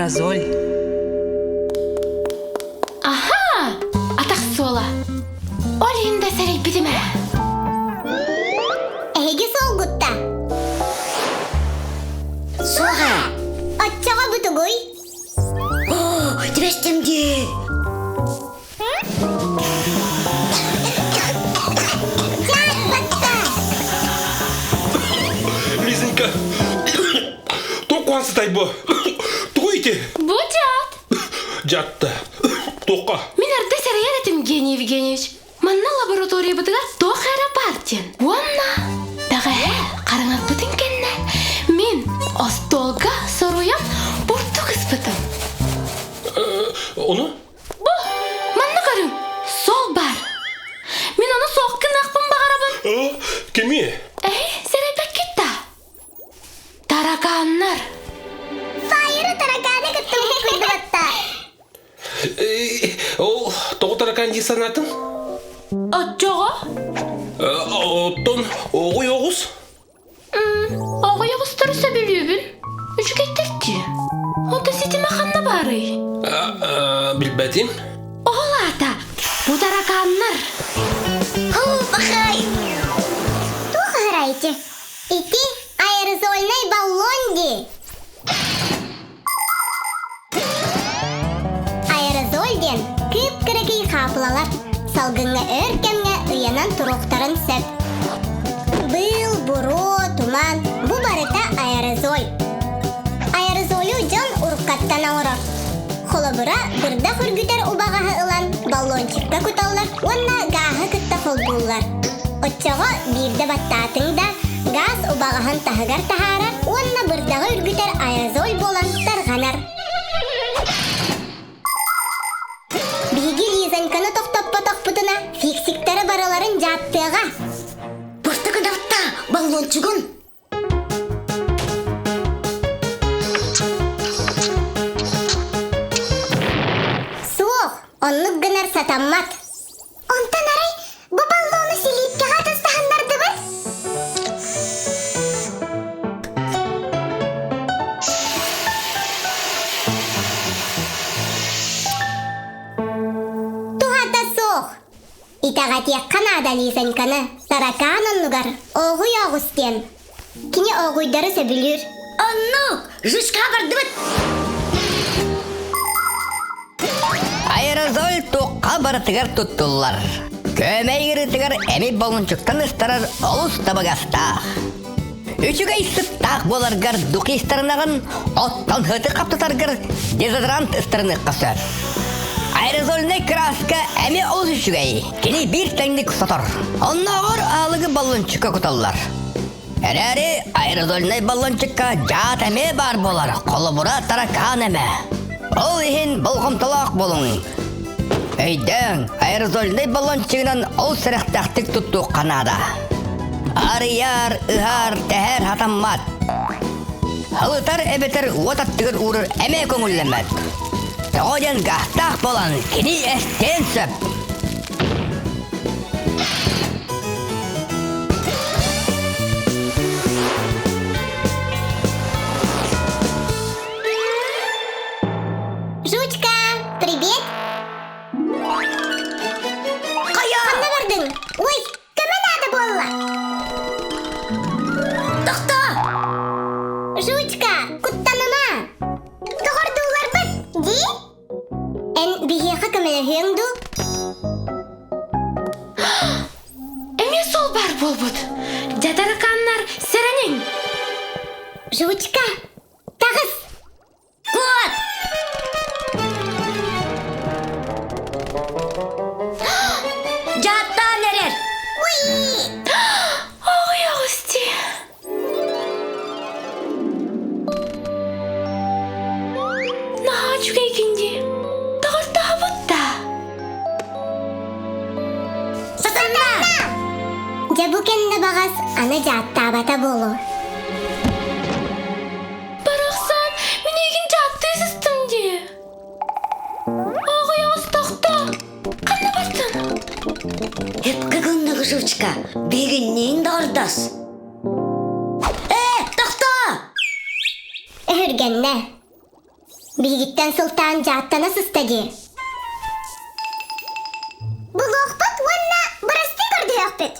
Аэрозоль. Аха! Атах суола. Ол иһин да сэрэйбитим ээ. Эһиги суолгутта. Суоҕа. Оччоҕо бу тугуй? Оо, түбэстим дии. Дьаат Лизонька, туох сытай бу? Тугу ити? Бу дьаат. Дьаатта. Туохха? Мин эрдэ сэрэйэр этим, Евгений Евгеньевич. Манна лабораториябытыгар туох эрэ баар диэн. Уонна бэҕэһээ хараҥарбытын кэннэ мин остуолга соруйан бурдук ыспытым. Ону? Бу, манна көрүҥ, суол баар. Мин ону суох гыныахпын баҕарабын. Кими? Эһи, сэрэйбэккит да. Таракааннар. Фаеры тараканы кытта буккуйдубатта. Ол тоҕо таракаан дии санаатыҥ? Оччоҕо? Оттон оҕуй оҕус? Оҕуй оҕустары сөбүлүүбүн. Үчүгэйдэр дии. Онто ситимэ ханна баарый? Билбэтим. Ол аата, бу таракааннар. Хуу, пахай! Туох аһарай ити? Ити аэрозольнай баллон дии. Аэрозоль диэн кып-кыракый хаапылалар салгыҥҥа өр кэмҥэ ыйанан туруохтарын сөп. Быыл, буруо, туман бу барыта аэрозоль. Аэрозолю дьон уруккаттан оҥорор. Холобура, бырдах үргүтэр убаҕаһы ылан баллончикка куталлар уонна гааһы кытта холбууллар. Оччоҕо биирдэ баттаатыҥ да, гаас убаҕаһын таһыгар таһаарар уонна бырдаҕы үргүтэр аэрозоль буолан тарҕанар. Биһиги Лизоньканы тохтоппотохпутуна, фиксиктары барыларын дьааттыаҕа. Просто кыдартаа, баллончугун! Суох, оннук гынар сатаммат. Онтон арай бу баллону силиипкэҕэ атастаһыннардыбыт? Туһата суох. Итэҕэтиэххэ наада Лизоньканы таракаан оннугар ооҕуй оҕус диэн. Кини ооҕуйдары сөбүлүүр. Оннук! Жучка бардыбыт! Аэрозоль туохха барытыгар туттуллар. Көмөй ыарыытыгар эми болунчуктан ыстарар олус табыгастаах. Үчүгэй сыттаах буоларгар духи ыстарынаҕын, оттон сыты хаптатаргар дезодорант ыстарыныахха сөп. Аэрозольнай краска эмиэ олус үчүгэй. Кини биир тэҥник сотор. Оннооҕор аалыгы баллончикка куталлар. Эрээри аэрозольнай баллончикка дьаат эмиэ баар буолар, холобура таракаан эмэ. Ол иһин болҕомтолоох буолуҥ. Өйдөөҥ, аэрозольнай баллончигынан ол сэрэхтээхтик туттуохха наада. Арыйар, ыһар, тэһэр хатаммат. Халытар эбэтэр уот аттыгар уурар эмиэ көҥүллэммэт. Тоҕо диэн гаастаах буолан кини эстиэн сөп. Жучка, привет! Хайа! Ханна бардың? Ой, көмө наада буолла. Тохтоо! Жучка, куттаныма. Доҕордууларбыт, дии? Эн биһиэхэ көмөлөһүөҥ дуу? Эмиэ суол баар буолбут. Дьэ таракааннар, сэрэниҥ! Жучка, таҕыс! Куот! Дьааттаан эрэр! Уй! Ой, оҕус дии! Наһаа үчүгэйгин дии. Доҕордоһобут да. Сатанна! Дьэ бу кэннэ баҕас аны дьааттаабата буолуо. Барахсан, мин эйигин дьааттыы сыстым дии. Оҕойоҕус тохто. Ханна бардын? Эпкэ гынныгы жучка, биһигинниин доҕордос. Ээ, тохтоо! Өһүргэннэ. Биһигиттэн сылтаан дьааттана сыста дии. Булуохпут уонна бырастыы көрдөһүөхпүт.